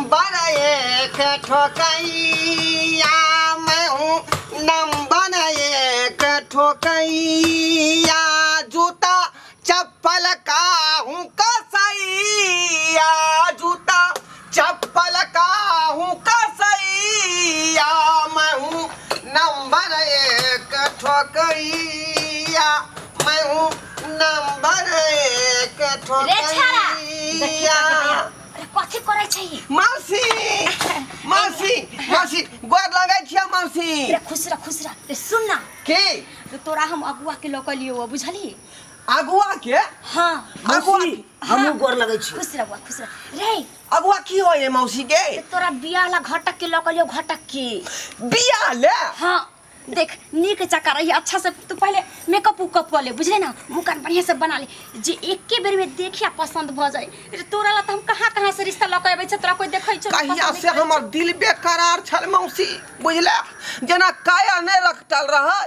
Number एक ठोकैया, मैं हूँ नंबर एक ठोकैया, जूता चप्पल का हूँ कसैया, जूता चप्पल का हूँ कसैया, मैं हूँ नंबर एक ठोकैया, मैं हूँ नंबर एक रे छाड़ा देखी ठोकैया। अरे कथी करै छै मौसी, मौसी, मौसी, गोर लगै छियै मौसी। रे खुश रह, खुश रह। रे सुन ना। की? रे तोरा हम अगुआ के लऽ के लियौ, बुझली? अगुआ के? हाँ। अगुआ? मौसी, हमहूँ गोर लगै छी। खुश रह बुआ, खुश रह। रे अगुआ की होय मौसी के? रे तोरा बियाह ला घटक के लऽ के लियौ, घटक के। बियाह ले? हाँ, देख नीक चक्का रही, अच्छा से तू पहले मेकअप उकअप कऽ ले, बुझले ना? मुँह कान बढ़िया से बना ले, जे एके बेर में देखिया पसंद भऽ जाए। रे तोरा ला तऽ हम कहाँ कहाँ से रिश्ता लऽ के अबै छै, तोरा कोई देखै छौ? कहिया से हमर दिल बेकरार छल मौसी, बुझले? जेना काया नहि रखटल रहै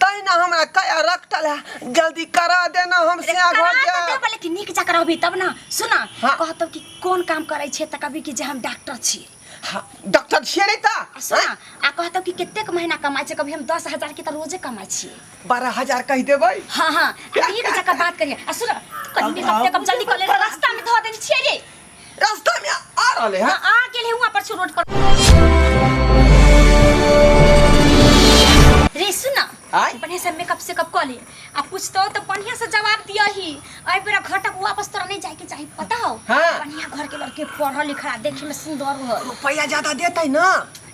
तहिना हमरा काया रखटल है। जल्दी करा देना, हम रे से घर करा तऽ जायब। देबै, लेकिन नीक जकाँ रहबही तब ना। सुना। हाँ। कहतौ कि कोन काम करै छियै, तऽ कहबी कि जे हम डॉक्टर छी। हाँ, डॉक्टर छियै नहीं तऽ? आ सुना, आ कहतौ कि कतेक महीना कमाइ छै, कभी हम 10,000 के तऽ रोजे कमाइ छियै। 12,000 कहि देबै। हाँ हाँ, आ नीक जकाँ बात करिहे। आ सुन, कनि मेकअप तेकअप जल्दी कऽ ले, रास्ता में धऽ देने छियै रे। रास्ता में आ रहले है? हाँ, आ गेल है, वहाँ पर छौ रोड पर। रे सुन ना। आय? बढ़िया से मेकअप सेकअप कऽ ले, आ पूछतो तो बढ़िया से जवाब दियही। एहि बेरा घटक वापस तोरा नहीं जाए के चाही, पता हो? हाँ। बढ़िया घर के लड़के, पढ़ल लिखल, देखे में सुंदर हो। रुपया ज्यादा देतै ना?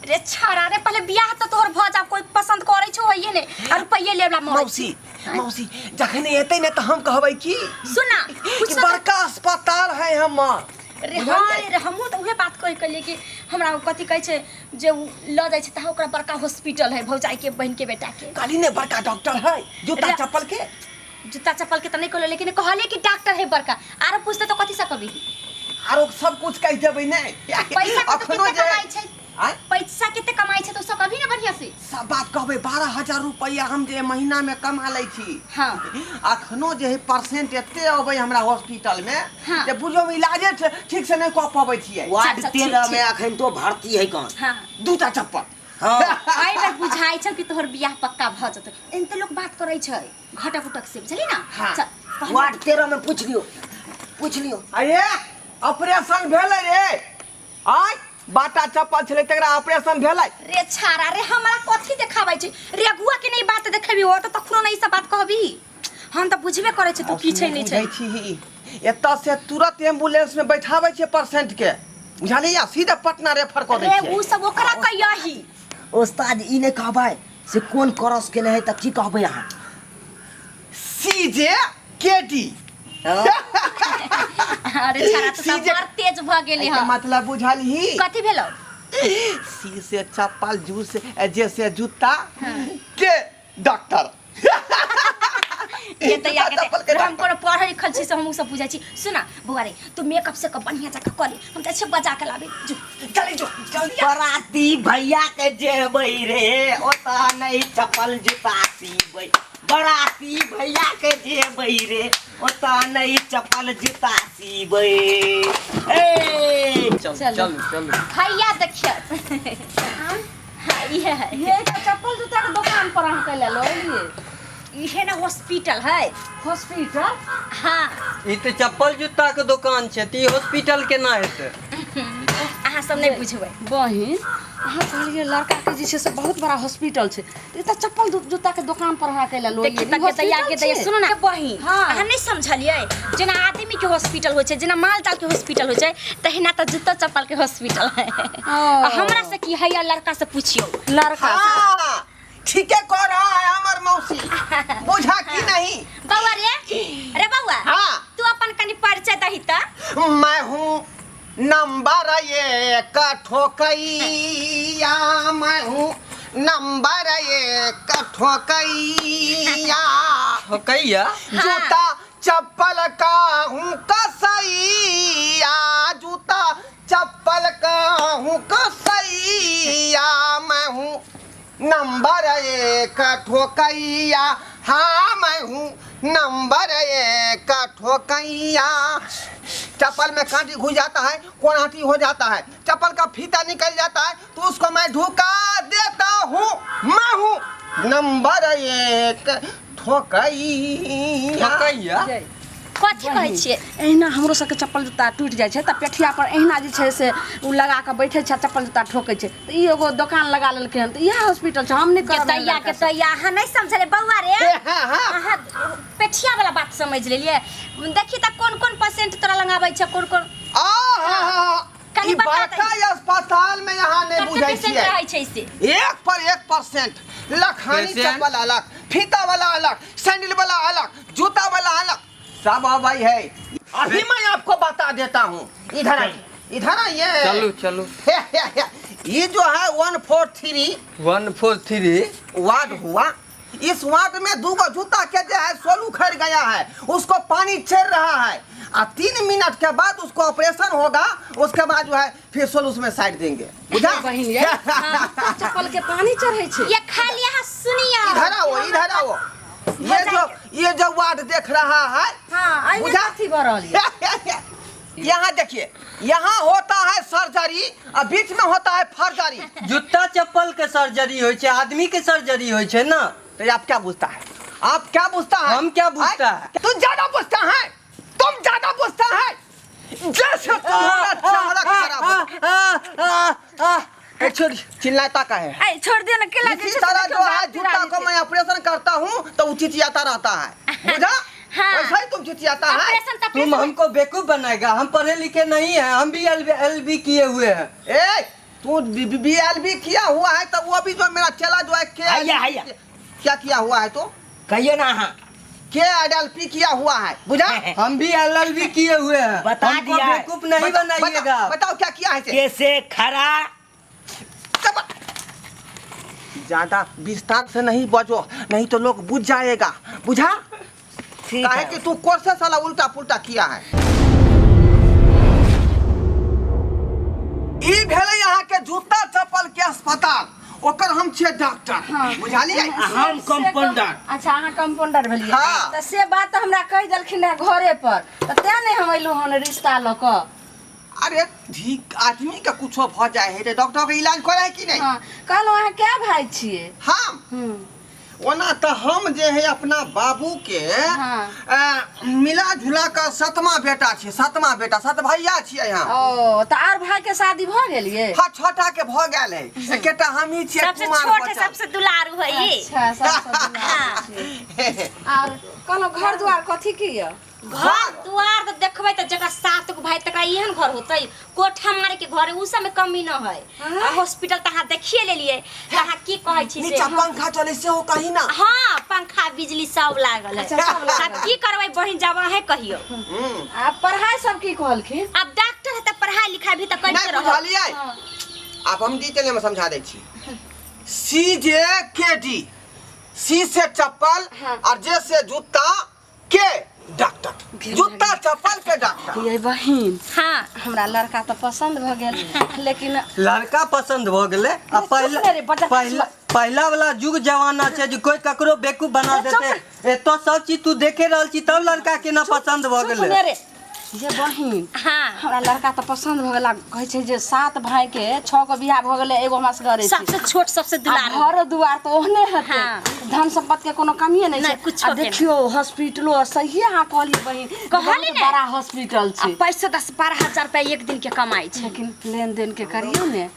रे छाड़ा रे, पहले बियाह तो तोहर भ जा, कोई पसंद करे छो होइए ने, आ रुपये लेवला मरै। मौसी, मौसी, जखन एतै ने तऽ हम कहबै की सुन ना, कि पूछतो तो- बड़का अस्पताल है हमर। रे हाँ रे, हमहूँ तऽ उहे बात कहि कहलियै कि हमरा ओ कथी कहै छै जे उ लऽ जाइ छै तऽ ओकरा बड़का हॉस्पिटल है भौजाई के बहिन के बेटा के। कहली ने बड़का डॉक्टर है जूता चप्पल के। जूता चप्पल के तऽ नहि कहलियै, लेकिन कहलियै कि डॉक्टर है बड़का। आरो पूछते तऽ कथी से कहबी? आरो सब कुछ कहि देबै ने। पैसा के तऽ अखनो कते जे कमाइ छै? आँय? पैसा कते कमाइ छै तऽ सब कभी ने बढ़िया से सब बात कहबै। 12,000 रुपैआ हम जे महीना में कमा लै छी। अखनो जे है परसेंट एते अबै हमरा हॉस्पिटल में जे बुझियौ हम इलाजे ठीक से नहि कऽ पबै छियै। वार्ड अच्छा, ठीक, 13 में ठीक। अखन तो भर्ती है कौन? दूटा चप्पल। एहि बेर बुझाइ छौ कि तोहर बियाह पक्का भऽ जेतौ। एहन लोक बात करै छै घटक उटक से, बुझली ना? चल, कहलियै। वार्ड 13 में पूछ लियो, पूछ लियो। अरे ऑपरेशन भेलै रे, आय बाटा चप्पल छलै तकरा ऑपरेशन भेलै। रे छाड़ा रे, हमरा कथी देखाबै छै रे? अगुआ के नहीं बात देखेबी हो तऽ तखनो नहीं सब बात कहबी। हम तऽ बुझबे करै छी तू की छै नहीं छै। बुझै छी, एतऽ से तुरंत एम्बुलेंस में बैठाबै छै पेशेंट के, बुझलियै? सीधे पटना रेफर कऽ दै रे छियै। उ सब ओकरा कहियही। उस्ताद, ई नहि कहबै से कोन क्रॉस केने है तऽ की कहबै अहाँ? सी जे के डी। अरे छाड़ा, तू तऽ सीजे- बड़ तेज भऽ गेली। एकर हँ। मतलब बुझलही? कथी भेलौ? सी से चप्पल, जू से जे से जूता के डॉक्टर। ये तऽ यार चप्पल के हम कोनो पढ़ल लिखल छी से हमहूँ सब बुझै छी। सुना बौआ रे, तू मेकअप से बढ़िया जकाँ कऽ ले, हम जाइ छियै बजा के लाबे जो। चली जो जल्दी। बराती भैया के जेबै रे, ओतऽ नहि चप्पल जूता सीबै। बराती भैया के जेबै रे, ओतऽ नहि चप्पल जूता सीबै। ए चल। चलू। चलू चलू। भैया देखियौ। हाँ, इहे है। ये तऽ चप्पल जूता के दोकान पर अहाँ कैला लऽ एलियै? इहे ना हॉस्पिटल है। हॉस्पिटल? हाँ। ई तऽ चप्पल जूता के दोकान छै, तऽ ई हॉस्पिटल केना हेतै? अहाँ सब नहि बुझबै। बहिन, अहाँ कहलियै लड़का के जे छै से बहुत बड़ा हॉस्पिटल छै, तऽ ई तऽ चप्पल जूता के दोकान पर अहाँ कैला लऽ देखी एलियै? तक ई दैया के हॉस्पिटल दैया छियै? सुनो ना बहिन। हाँ। अहाँ नहीं समझलियै, जेना आदमी के हॉस्पिटल होइ छै, जेना माल जाल के हॉस्पिटल होइ छै, तहिना तऽ जूता चप्पल के हॉस्पिटल है। आ हमरा से की है, लड़का से पूछियौ। लड़का से। हाँ, ठीके कह रहा है हमर मौसी, बुझा की नहीं? बौआ रे, रे बौआ। हाँ। तू अपन कनि परिचय दही तऽ। मैं हूँ नंबर एक ठोकैया, मैं हूँ नंबर एक ठोकैया। ठोकैया? जूता चप्पल का हूँ कसैया, जूता चप्पल का हूँ कसैया, मैं हूँ नंबर एक ठोकैया। हाँ मैं हूँ नंबर एक ठोकैया। चप्पल में कांटी घुस जाता है, कोणाटी हो जाता है, चप्पल का फीता निकल जाता है तो उसको मैं ढुका देता हूँ। मैं हूँ नंबर एक ठोकैया। ठोकैया? कथी कहै छियै? एहिना हमरो सबके चप्पल जुत्ता टूटि जाइ छै तऽ पेठिया पर एहिना जे छै से ओ लगा कऽ बैठे छै, चप्पल जुत्ता ठोकै छै। तऽ ई एगो दोकान लगा लेलकै हन, तऽ इएह हॉस्पिटल छै, हम नहि के करब। दैया के दैया, अहाँ नहि समझले बौआ रे। हाँ, हाँ। अहाँ पेठिया वाला बात समझ लेलियै। देखी तऽ कोन कोन पेशेंट तोरा लग आबै छै, कोन कोन। आ हा हा, कनी ई बता बड़का अस्पताल में यहाँ नहीं कते बुझै पेशेंट छियै। रहै छै से? एक पर 1%। लखानी पेशेंट? चप्पल अलग, फीता वाला अलग, सैंडल वाला अलग, जूता वाला अलग, सब अबै है। अभी मैं आपको बता देता हूँ, इधर आइए, इधर आइए। चलू चलू। ये जो है 143 143 वार्ड हुआ। इस वार्ड में दू गो जूता के जो है सोल उखड़ गया है, उसको पानी चढ़ रहा है आ 3 मिनट के बाद उसको ऑपरेशन होगा, उसके बाद जो है फिर सोल उसमें साइड देंगे। बुझा? बहिन ये चप्पल के पानी चढ़ै छै। ये खाली अहाँ सुनियौ। इधर आओ, इधर आओ। ये जो वार्ड देख रहा है, हाँ, एहिमे बुझा? कथी भऽ रहल ये? यहाँ देखिए, यहाँ होता है सर्जरी और बीच में होता है फर्जरी। जूता चप्पल के सर्जरी होइ छै, आदमी के सर्जरी होइ छै ना? तो आप क्या पूछता है? आप क्या पूछता है? हम क्या पूछता आय? है? तू ज्यादा पूछता है, तुम ज्यादा पूछता है। जैसे तुम्हारा चेहरा खराब होता। छोड़। चिल्लाता का है? ऐ छोड़ दियो ना, के लागे इसी छै से तरह देखियौ, जो है दाँत जूता पिरा को जेतै। मैं ऑपरेशन करता हूँ तो वो चिचियाता रहता है, बुझा? हाँ। वैसा ही तुम चिचियाता है। ऑपरेशन त तुम हमको बेवकूफ बनाएगा। हम पढ़े लिखे नहीं है, हम भी एल एल बी किए हुए हैं। ए, तू बी एल बी किया हुआ है तो वो भी जो मेरा चेला जो है के हैया, हैया। क्या किया हुआ है तो? कहियो ना अहाँ। के एल पी किया हुआ है, बुझा? हम भी एल एल बी किए हुए हैं। बता हमको दिया है। बेवकूफ नहीं बनाइएगा। बताओ क्या किया है इसे? कैसे खरा ज्यादा विस्तार से नहीं बजो, नहीं तो लोग बुझ जाएगा, बुझा? ठीक काहे है। कि तू कोर्स से साला उल्टा पुल्टा किया है। ई भेलै अहाँ के जूता चप्पल के अस्पताल, ओकर हम छियै डॉक्टर, बुझलियै? हम कंपाउंडर। अच्छा, अहाँ कंपाउंडर भेलियै? हाँ। तऽ से बात तऽ हमरा कहि देलखिन रहए घरे पर, तऽ तें नहि हम अयलहुँ हन रिश्ता लऽ कऽ। अरे ठीक आदमी के कुछो भऽ जाइ है तऽ डॉक्टर के इलाज करै है कि नहीं? हाँ, कहलहुँ अहाँ कए भाई छियै? हम ओना तऽ हम जे है अपना बाबू के हाँ। मिला जुला कऽ सतमा बेटा छियै, सतमा बेटा, सत भैया छियै हम। ओ, तऽ आर भाई के शादी भऽ गेल ये? हाँ, छठा के भऽ गेल है, एकेटा हमही छियै सबसे कुमार छोट है, बचल। सबसे दुलारू है ई। अच्छा, सबसँ दुलारू छियै। आर कहलहुँ घर दुआर कथी की यऽ? घर दुआर तऽ देखबै तऽ जकरा सात गो भाई तकरा एहन घर होतै, कोठा मारे के घर है, उ सब में कमी न है। आ हॉस्पिटल तऽ अहाँ देखिए लेलियै, तऽ अहाँ की कहै छी से? नीचा पंखा चले सेहो कही ना। हाँ, पंखा बिजली सब लागल है। अच्छा, सब लागल। आब की करबै बहिन, जब अहें कहियौ। आ पढ़ाइ सब की कहलखिन? आब डॉक्टर है तऽ पढ़ाई लिखाई भी तऽ करिते नहीं रहब। बुझलियै? आब हम डिटेल में समझा दै छी। सी जे के डी, सी से चप्पल हाँ। और जे से जूता, के डॉक्टर, जूता चप्पल के डॉक्टर। ये बहिन, हाँ। हमरा लड़का तऽ पसन्द भऽ गेल, लेकिन लड़का पसंद भऽ गेलै आ चुप पहला ने रे, बच्चा। पहला पहला वाला युग जमाना छै जे कोई ककरो बेवकूफ बना चुप। देतै। एतो सब चीज तू देखे रहल छी, तब लड़का केना पसंद भऽ चुप गेलै? ने रे। ये बहिन, हाँ। हमरा लड़का तऽ पसन्द भऽ गेल। कहै छै जे सात भाई के छओ गो बियाह भऽ गेलै, एगो हमरा से घरे सबसे छोट, सबसे आ दुलारू। घरो दुआर तऽ ओहने हेतै। हाँ। धन संपत्ति के कोनो कमिए नहि नहि, छै। कुछो आ के नहि। देखियौ हॉस्पिटलो सहिए अहाँ कहलियै बहिन, कहली बहुत ने। बड़ा हॉस्पिटल आ छै। पैसो 10-12 हजार रुपया एक दिन के कमाई छै। लेकिन लेन देन के करियौ ने।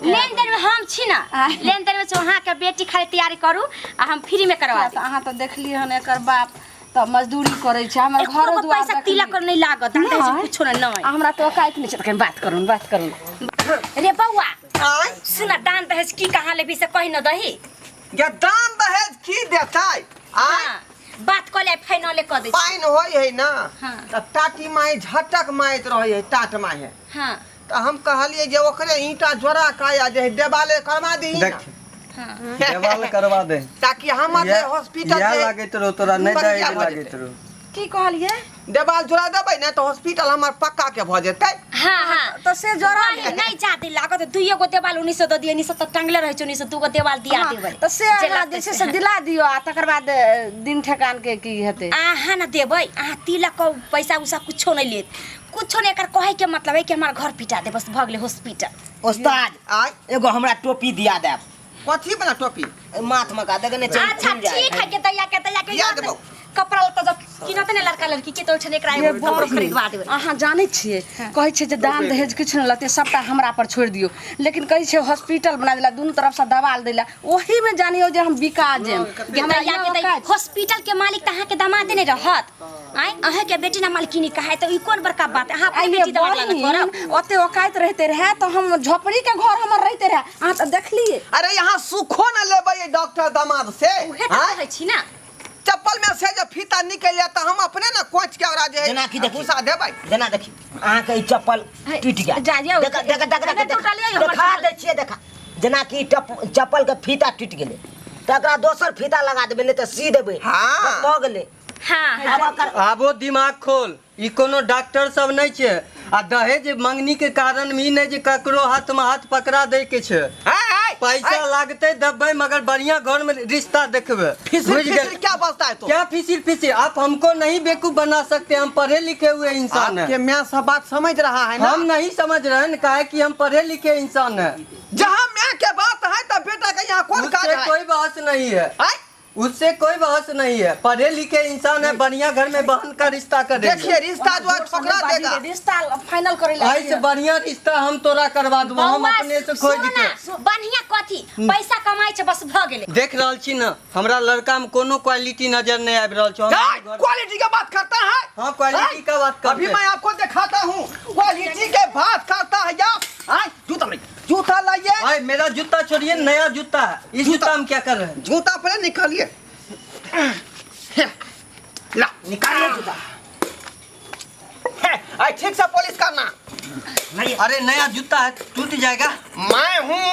लेन देन में हम छी ना। आय। लेन देन में अहाँ के बेटी खाली तैयारी करू आ हम फ्री में करवा तऽ अहाँ तऽ देखलियै हन, एकर बाप तऽ मजदूरी करै छै, हमर एको घरो गो दुआर पैसा देखलियै। तिलक नहि लागत, दान दहेज नहि। कुछो नहि, नहि। आ हमरा तऽ औकात नहि छै, तऽ कनि बात करू, बात करू। रे बौआ, आँय? सुन, दान दहेज की कहाँ लेबी से कहि न दही। ये दान दहेज की देतै? आँय? हाँ, बात कऽ ले, फाइनले कऽ दै छी। पानि होइ है ना, हाँ। तऽ टाटी माय झटक मारैत रहै है, टाट माहे। तऽ हम कहलियै जे ओकरे ईंटा जोड़ा के आ जे है देवाले करवा दही ना। देख, देवाल करवा दे। ताकि हमर जे हॉस्पिटल इएह जे लागैत रहो तोरा, नहि बढ़िया दहेज भऽ लागैत जेतै। रहो। की कहलिए? देवाल जोड़ा देबै ने तऽ हॉस्पिटल हमर पक्का के भऽ जेतै। हाँ हाँ। तऽ से जोड़ा नहीं नहीं, जादे लागत दुइयो गो देवाल उन्नीस सौ दऽ दिए, उन्नीस सौ तऽ टंगले रहै छै, उन्नीस सौ दूगो देवाल दिया देबै। तऽ से जे अहाँ लगतै जे छै से दिला दियौ आ तकर बाद दिन ठेकान के की हेतै। अहाँ ना देबै, अहाँ तिलक के पैसा उसा कुछो नहीं लेत, कुछो नहीं। एकर कहै के मतलब है कि हमार घर पिटा दे, बस भऽ गेलै हॉस्पिटल। उस्ताद, आय एगो हमरा टोपी दिया देब। कथी बना टोपी? माथ में का देखे नहीं। अच्छा ठीक है, के दैया के दैया के दिया देबौ। कपड़ा लत्ता जब किनते ने लड़का लड़की के तो ओठने एकरा एगो कपड़ो खरीदवा देबै। अहाँ जानै छियै, कहै छै जे दान दहेज किछु नहि लगतै, सबटा हमरा पर छोड़ि दियौ, लेकिन कहै छै हॉस्पिटल बना देला, दुनू तरफसँ दबाल दैला, ओहीमे जानियौ जे हम बिका जायब। के हमरा दैया के इएह दै औकात छै। हॉस्पिटल के मालिक त अहाँ के दामादे नहि रहत। आय अहाँ के बेटी ना मालकिनी कहाय त ई कोन बड़का बात? अहाँ अपन आइये बेटी दमाद ला करब। बहिन, ओते औकात रहिते रहे तऽ हम झोपड़ी के घर हमर रहिते रहे, अहाँ तऽ देखलियै। अरे यहाँ सुखो न लेबै ये डॉक्टर दामाद से। उहे त आँय? कहै छी ना। चप्पल में से जब फीता निकल जाए तो हम अपने ना कोच के ओकरा जे है जेना कि देखी। भूसा देबै। जेना देखी अहाँके ई चप्पल टूटि गेल। जा जाउ। देख देख देख देख नहि टूटल यै हमर देखा चप्पल। दै छियै, देखा जेना कि ई चप्पल के फीता टूटि गेलै तऽ एकरा दोसर फीता लगा देबै, नहि तऽ सी देबै। हाँ। बस भऽ गेलै। हाँ, हाँ। आब एकर आबो दिमाग खोल, ई कोनो डॉक्टर सब नहीं छे आ दहेज मंगनी के कारण ई नहीं जे ककरो हाथ में हाथ पकड़ा दे के छे। हाय, हाय, पैसा हाय। लागते दबे मगर बढ़िया घर में रिश्ता देखबे। फिसिल बुझ गेल? फिसिल क्या बजता है तो? क्या फिसिल फिसिल? आप हमको नहीं बेवकूफ बना सकते, हम पढ़े लिखे हुए इंसान आपके हैं। मैं सब बात समझ रहा है ना? हम नहीं समझ रहे हैं, काहे कि हम पढ़े लिखे इंसान हैं। जहाँ मैं के बात है तब बेटा के यहाँ कौन काज उससे है? कोई बहस नहीं है। आय? उससे कोई बहस नहीं है, पढ़े लिखे इंसान है, बढ़िया घर में बहन का रिश्ता करेंगे। देखिए रिश्ता जो है ठुकरा देगा। रिश्ता फाइनल करे ला। ऐसे बढ़िया रिश्ता हम तोरा करवा देबो, हम बौआ, अपने से खोज सुन के। ना, बढ़िया कथी पैसा कमाई छै बस भ गेलै। देख रहल छी ना, हमरा लड़का में कोनो क्वालिटी नजर नहीं आबि रहल छौ। क्या क्वालिटी का बात करता है? हाँ, क्वालिटी का बात करते अभी मैं आपको दिखाता हूँ क्वालिटी के बात करता है या। आय, जूता नहीं, जूता लाइए। आय, मेरा जूता छोड़िए, नया जूता है, इस जूता। जूता हम क्या कर रहे हैं? जूता पहले निकालिए, ला निकालिए जूता। आय ठीक से पॉलिश करना। नहीं। अरे नया जूता है, टूट जाएगा। मैं हूँ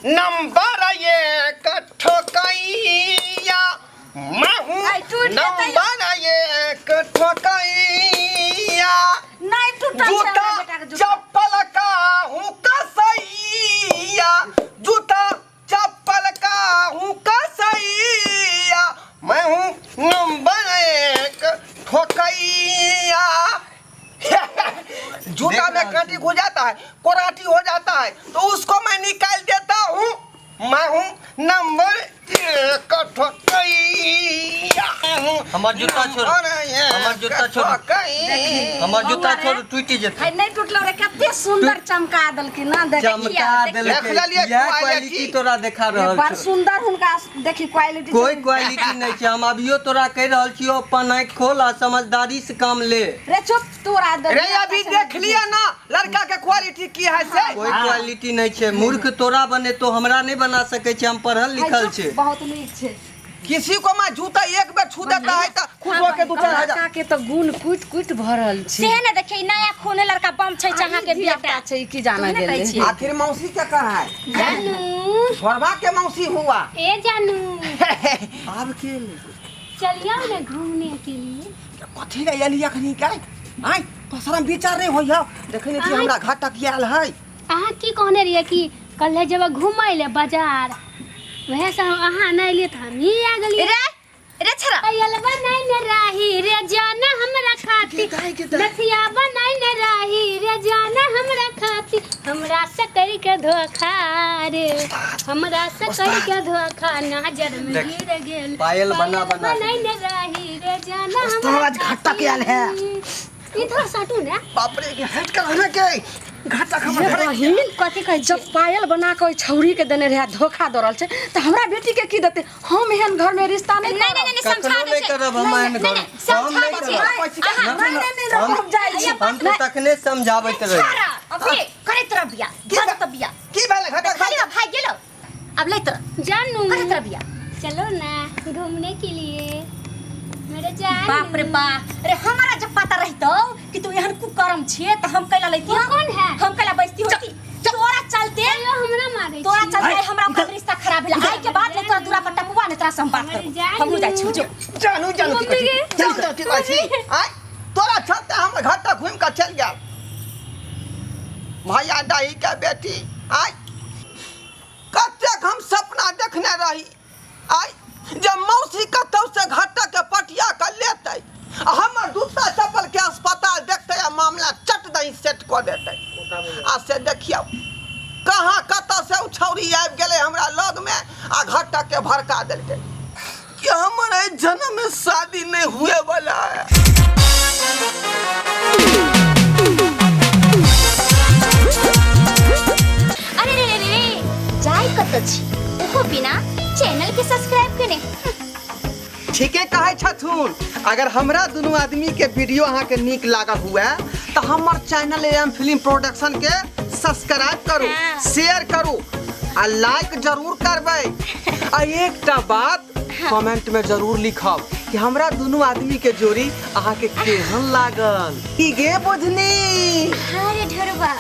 नंबर एक ठोकैया, मैं हूँ आय, टूट जेतै। नंबर एक ठोकैया, नहीं टूटल छै जूता हमरा बेटा के जूता। चप्पल का हूँ कसैया, जूता चप्पल का हूँ कसैया, मैं हूँ नंबर एक ठोकैया। जूता में कांटी घुस जाता है, कोराटी हो जाता है तो उसको मैं निकाल देता हूँ। मैं हूँ नंबर एक ठोकैया। हमर जूता छोड़, हमर जूता छोड़, हमर जूता छोड़, टूटि जेतै। है नहीं टूटलो रे, कते सुंदर चमका देलखिन ना, देख चमका देख देलकै। लेलियै इएह क्वालिटी। क्वालिटी तोरा देखा रहल बड़ छौ। सुंदर हुनका देखी क्वालिटी। कोई क्वालिटी नहीं छै। हम अभियो तोरा कहि रहल छियौ, अपन आँखि खोल आ समझदारी से काम ले। रे चुप, तोरा रे अभी देख लिया ना लड़का के क्वालिटी की है से। कोई क्वालिटी नहीं छै। मूर्ख तोरा बने तो हमरा नहीं बना सकै छै, हम पढ़ल लिखल छै। बहुत नीक छै। किसी को मैं जूता एक बेर छू देता है तो खुश होके 2-4 हजार। लड़का के तऽ गुण कुटि कुटि भरल छै। से ने देखिए नया खून लड़का बम छै अहाँ के धिया बेटा पुता छै ई की जाना तू ने कहै गेलै। छियै। आखिर मौसी के कर है? जानू। छोड़वा के मौसी हुआ। ए जानू। आब के चलिए ना घूमने के लिए। कथी रे एलिया खनी के आय तो शरम विचार नहीं होइया, देखै नहीं छी हमरा घाटा आयल है। अहाँ की कहने रहियै कि कल जब घूमै ले बाजार, वएह से अहाँ नहि एलियै तऽ हमही आ गेलियै। रे रे छरा अयलबा नहीं न राही रे जाना हमरा खाती, नथियाबा नहीं न राही रे जाना हमरा खाती, हमरा से कर के धोखा रे, हमरा से कर के धोखा, नजर में देख, गिर गेल। पायल बना बना के। नहीं न राही रे जाना हमरा आज घाटा के आयल है। इधर सटू ना। बाप रे, के हट कर हने के घाटा खबर ये धरे। बहिन कथी कहै जब पायल बना के ओहि छौरी के देने रहे धोखा दऽ रहल छै तऽ हमरा बेटी के की देतै? हम एहन घर में रिश्ता नहीं नहीं नहीं नहीं कखनो समझा दे नहि छै। करब हम एहन नहीं घर। नहीं हम समझा नहि दे छै। करब। अहाँ नहीं नहीं नहीं हम- हम जाइ छी। हम तो तखने समझाबैत रही। छरा अभी करैत रह बिया, भऽ जेतौ बिया। की भेलै घाटा? खाली भाग गेलो अब लैत रह, जानू करैत रह बिया। चलो ना घूमने के लिए मेरे जान। बाप रे बाप रे, हमारा जब पता रहितौ कि तू एहन कुकर्म छिए त हम कैला लैती? वो कौन है? हम कैला बैसती होती? तोरा चलते अयो हमरा मारै तोरा छी। चलते हमरा ओकर रिश्ता खराब भेल। आइ के बाद ने तोरा दूरा पर टपुआ ने तोरा से हम बात हमर करबो। जानू। हमहूँ जाइ छी जो। जानू जानू की मम्मी कहै छी? गे। जानू जानू की कहै छी? आँय तोरा छलते हम घर तक घूमि कऽ चलि गेल भैया दाही के बेटी। आय कतेक हम सपना देखने रही आय जे मौसी कतौ से घाटा के पटिया के लेतै आ हमर दूटा चप्पल के अस्पताल देखतै आ मामला चट दही सेट कऽ देतै। आ से देखियौ कहाँ कतऽ से ओ छौरी आबि गेलै हमरा लगमे आ घाटा के भड़का देलकै कि हमर एहि जन्म में शादी नहीं हुए वाला है। अरे रे रे रे जाय कतऽ छी ओहो बिना चैनल के सब्सक्राइब केने। ठीके कहै छथुन, अगर हमरा दुनू आदमी के वीडियो अहाँ के नीक लागल हुए तो हमर चैनल एम फिल्म प्रोडक्शन के सब्सक्राइब करू, हाँ। शेयर करू आ लाइक जरूर करबै। आ एकटा बात कमेंट में जरूर लिखब कि हमरा दुनू आदमी के जोड़ी अहाँ के केहन लागल। की गे बुझनी? हाँ रे ढोरबा।